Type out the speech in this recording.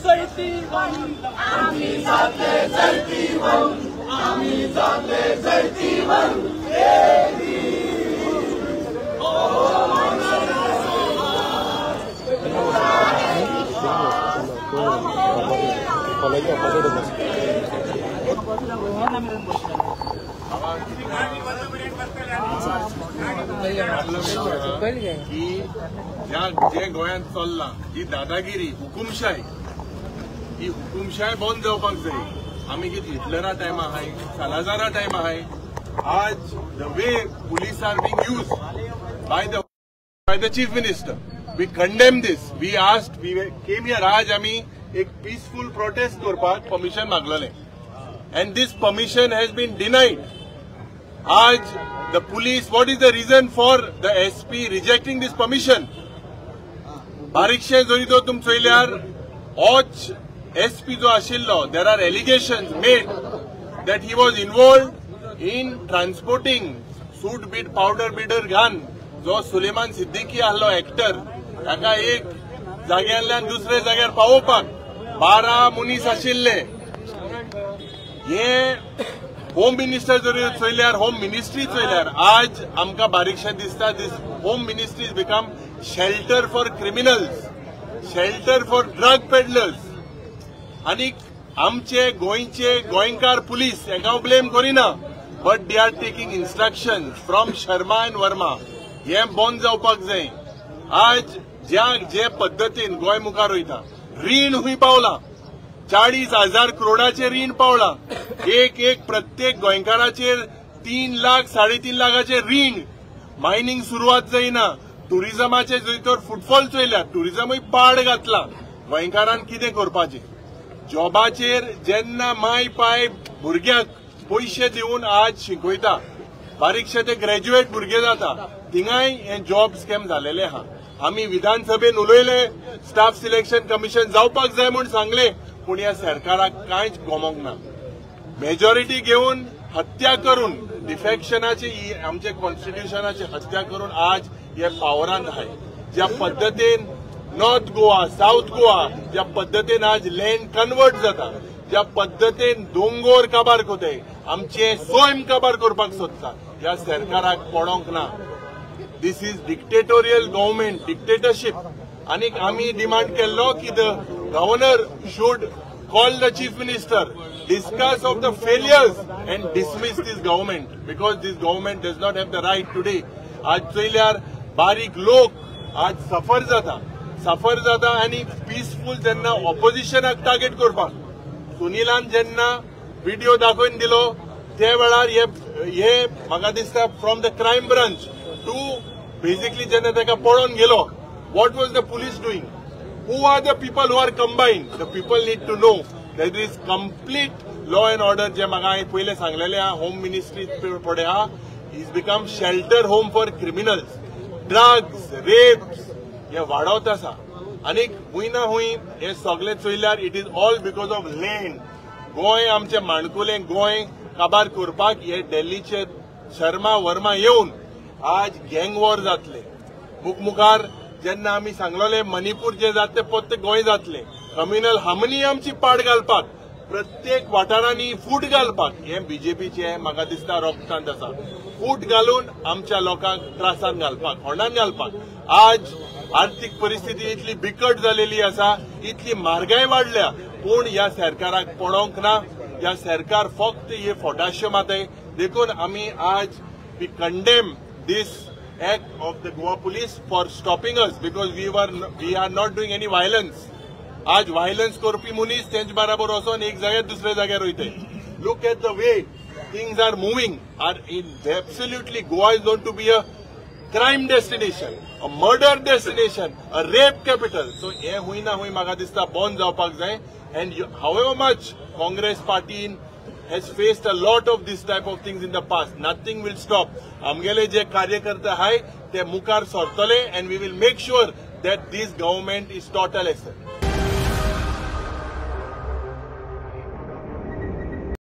जैतिवंत, आमी जातले जैतिवंत, आमी जातले जैतिवंत. की जे गोंयांत चल्लां ही दादागिरी, हुकुमशाय, ही हुकुमशाय बंद जावपाक जाय. आमी कितें हिटलरा टायम आहाय, सालाजारा टायम आहाय. आज the way police are being used by the chief minister, we condemn this. We asked, we came here. आज आमी एक पीसफुल प्रोटेस्ट करपाक permission मागलेलें and this permission has been denied. आज the police, what is the reason for the SP rejecting this permission? बारीकशें जरी तर तुम चोयल्यार होच एसपी जो आशिल्लो, there are allegations made that he was involved in transporting suit beat powder bidder घान जो सुलेमान सिद्दीकी आहलो एक्टर, ताका एक जाग्यांतल्यान दुसऱ्या जाग्यार पावोवपाक 12 मनीस आशिल्ले. हे होम मिनिस्टर जरी चोयल्यार, होम मिनिस्ट्री चोयल्यार आज आमकां बारीकशें दिसता, this home ministry is become shelter for criminals, shelter for drug peddlers. आनी आमचे गोंयचे गोंयकार पुलीस हेका हांव ब्लेम करिना, but they are taking instruction from Sharma and Verma. हें बंद जावपाक जाय. आज ज्या जे पद्दतीन गोंय मुखार वयता, रीण हुंय पावलां, 40,000 करोडाचें रीण पावलां. एक एक प्रत्येक गोंयकाराचेर 3 लाख 3.5 लाखाचें रीण. मायनिंग सुरवात जायना, टुरिजमाचे जंय तर फुटफॉल चोयल्यार टुरिजमूय पाड घातला. गोंयकारान कितें करपाचें? जॉबाचेर जेन्ना माय पाय भुरग्यांक पयशे दिवन आज शिकयता, बारीकशे ते ग्रॅज्युएट भुरगे जाता, थिंगाय हे जॉब स्कॅम जालेले आहा. आमी विधानसभेन उलयले, स्टाफ सिलेक्शन कमिशन जावपाक जाय म्हूण सांगले, पूण ह्या सरकाराक कांयच गमोंक ना. मेजॉरिटी घेवन हत्या करून, डिफेक्शनाची, आमचे कॉन्स्टिट्युशनाची हत्या करून आज हे पावरान आहाय. ज्या पद्दतीन नॉर्थ गोवा, साऊथ गोवा ज्या पद्दतीन आज लँड कन्वर्ट जाता, ज्या पद्दतीन दोंगोर काबार कोताय, आमचे सोयम काबार करपाक सोदता, ह्या सरकाराक पडोंक ना. This is dictatorial government, dictatorship. आनी आमी डिमांड केल्लो की the governor should call the chief minister, discuss of the failures and dismiss this government, because this government does not have the right today. आज चोयल्यार बारीक लोक आज सफर जाता, सफर जाता. आनी पीसफूल जेन्ना ऑपोजिशनाक टार्गेट करपाक सुनीलान जेन्ना व्हिडिओ दाखोवन दिलो ते वेळार हे म्हाका दिसता from the crime branch to basically जेन्ना ताका पळोवन गेलो, what was the police doing? Who are the people who are combined? The people need to know that is complete law and order. जे म्हाका हांवें पयलें सांगलेलें आहा, होम मिनिस्ट्री पळय आहा, is become shelter home for criminals, drugs, rapes हे वाडत आसा. आनी हुंय ना हुंय हे सगळे चोयल्यार it is all because of land. Goa आमचें माणकुलें गोंय काबार करपाक हे दिल्लीचे शर्मा वर्मा येवन आज गँग वॉर जातले. मुखार जेन्ना आमी सांगलोले मणिपूर जे जातले पोत्ते गोंय जातले, कम्युनल हार्मनी आमची पाड घालपाक, प्रत्येक वाठारांनी फूट घालपाक हे बीजेपीचे म्हाका दिसता रोगतांत आसा. फूट घालून आमच्या लोकांक त्रासान घालपाक, होंडान घालपाक. आज आर्थीक परिस्थिती इतली बिकट जालेली आसा, इतली म्हारगाय वाडल्या, पूण ह्या सरकाराक पडोंक ना. ह्या सरकार फक्त हे फोटाश्यो माताय. देखून आमी आज we condemn this act of the Goa police for stopping us, because we are not doing any violence. आज violence करपी मनीस तेंच बराबर वचोन एक जाग्यार दुसऱ्या जाग्यार वयताय. Look at the way things are moving. Are in absolutely Goa is known to be a crime destination, a murder destination, a rape capital. So हे हुंय ना हुंय म्हाका दिसता बंद जावपाक जाय. And however much Congress party has faced a lot of this type of things in the past, nothing will stop. आमगेले जे कार्यकर्ते आहाय ते मुखार सरतले and we will make sure that this government is taught a lesson.